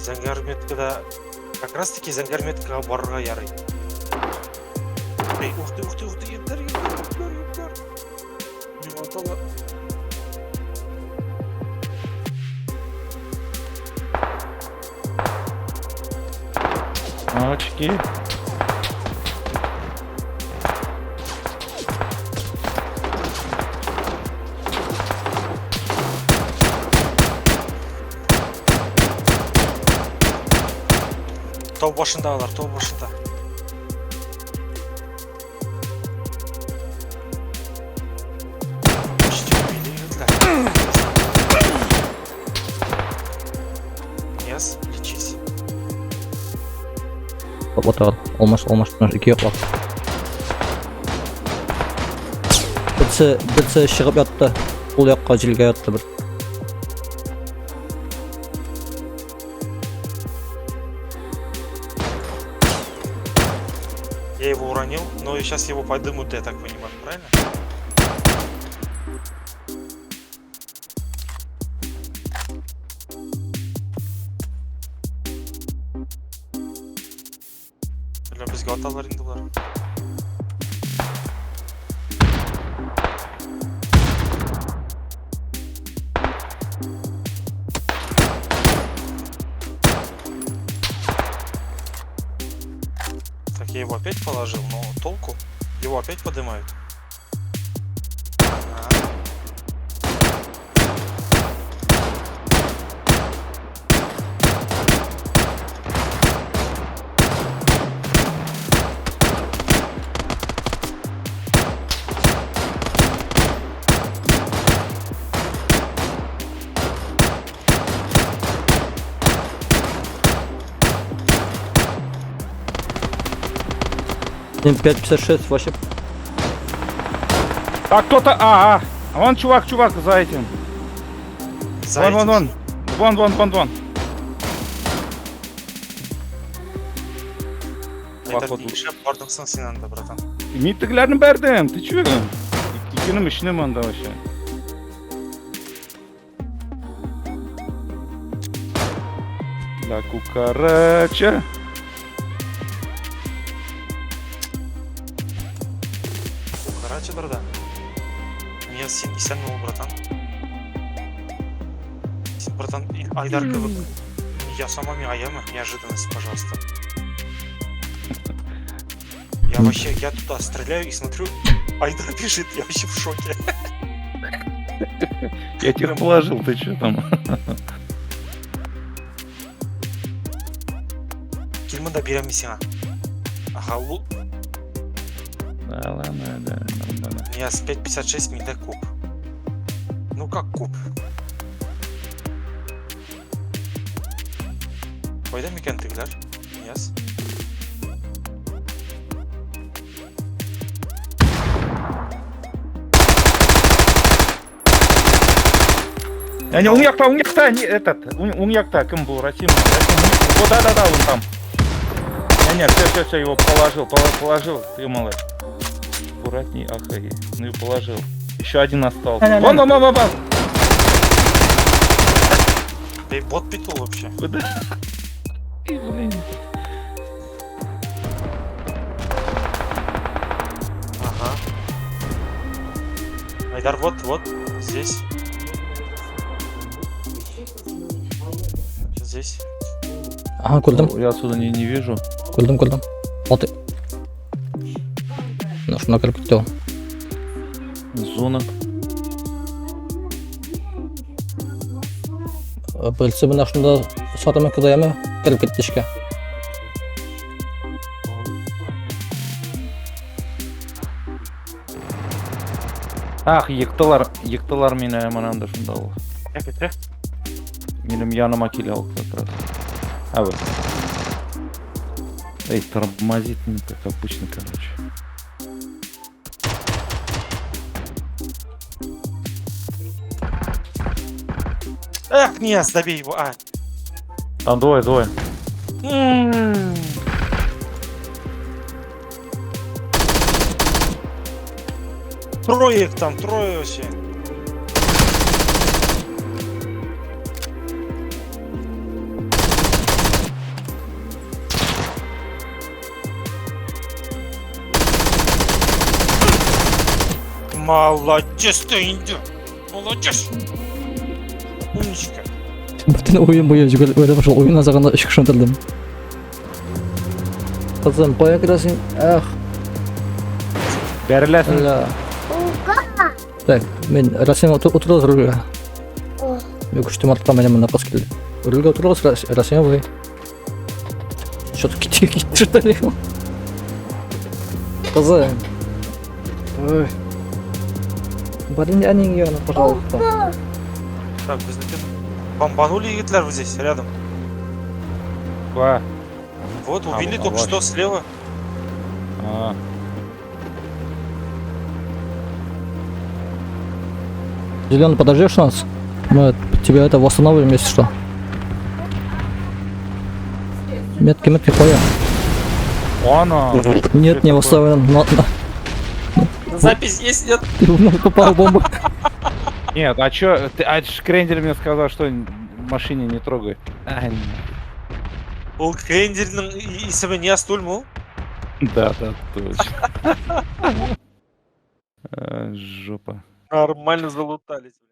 Зәңгәр меткада как раз таки зәңгәр меткага барырга ярый. Эй, ух ты, ух ты, ух ты, егетләр, егетләр, егетләр, егетләр. Миңа аталар. Очки. Тау башында алар, тау башында. Почти убили егетләр. Нияз, лечись. Топлаталар. Алмаш, алмаш, алмаш, ике яклап. Берсе, берсе чыгып ятты. Ул якка җилгә ятты бер. Я его уронил, но сейчас его подымут, я так понимаю, правильно? Әллә безгә аталар инде болар. Так, я его опять положил, но толку? Его опять поднимают. Ага. Мин 5.56 вообще. Так, кто-то... А, а. Вон чувак, чувак за этим. За Вон, этим вон, вон. Вон, вон, вон, вон. Айдар, Вот, ни эшләп бардың соң син анда, братан? Мин тегеләрне бәрдем. Ты чё? Икенең өченең анда вообще. La cucaracha. Кукарачалар да. Нияз, син исәнме ул, братан? Син, братан, Айдар кебек ясама миңа, яме? Неожиданность, пожалуйста. Я вообще, я туда стреляю и смотрю, Айдар бежит, я вообще в шоке. Я тех положил, ты чё там? Кил монда бирәм мин сиңа. Ага, ул Да ладно, да, нормально. Нияз 5.56 миндә күп. Ну как күп? Кайда микән тегеләр? Нияз? А не, уң якта, уң якта, не, этот, уң якта, кем был, Расим, Расим, вот, да, да, да, он там. Не, не, все, все, все, его положил, положил, ты малый. Аккуратней, ахай, ну и положил. Еще один остался. Вон, вон, вон, вон, вон. Да и бот бит ул вообще. Куда? Эй, блин. Ага. Айдар, вот, вот, здесь. Здесь. Ага, күрдем. Я отсюда не вижу. Күрдем, күрдем. Вот. Менә шунда кереп китте ул. Зона. Берсе менә шунда сатымы кыдаяме кереп китте эчкә. Ах, ектылар, ектылар мине менә анда шунда ул. Китте. Минем яныма килә ул как раз. А вот. Эй, тормозит, ну, как обычно, короче. Эх, Нияз, добей его, а. Там двое, двое. Трое их там, трое вообще. Молодец ты, инде. Молодец. Умничка. Бөтен уен буе жүгереп йөреп, шул уен азагында өч кеше үтердем. Кызым, кая керәсең? Эх, Бәреләсең. әллә. Так, мин Расим утырыгыз рульгә. Мин күчтем артка, менә монда кыз килде. Рульгә утырыгыз, Расим абый. Что-то китте, китте, что ли? Кызым. Ой. Бар инде әниең янына, пожалуйста. Так, безнеке бомбанули егетләр вот здесь, рядом. Ва. Вот, А, убили вон, только а, что слева. А. Зеленый, подождешь нас? Мы тебя это восстановим, если что. Метки, метки, хуя. Она. Нет, не восстановлен. Запись есть, нет? Попал бомба. Нет, а чё, ты, а ж Крендель мне сказал, что машине не трогай. Ай, Ул Крендельнең исеме Нияз түгелме ул? Да, точно. Жопа. Нормально залутались, блин.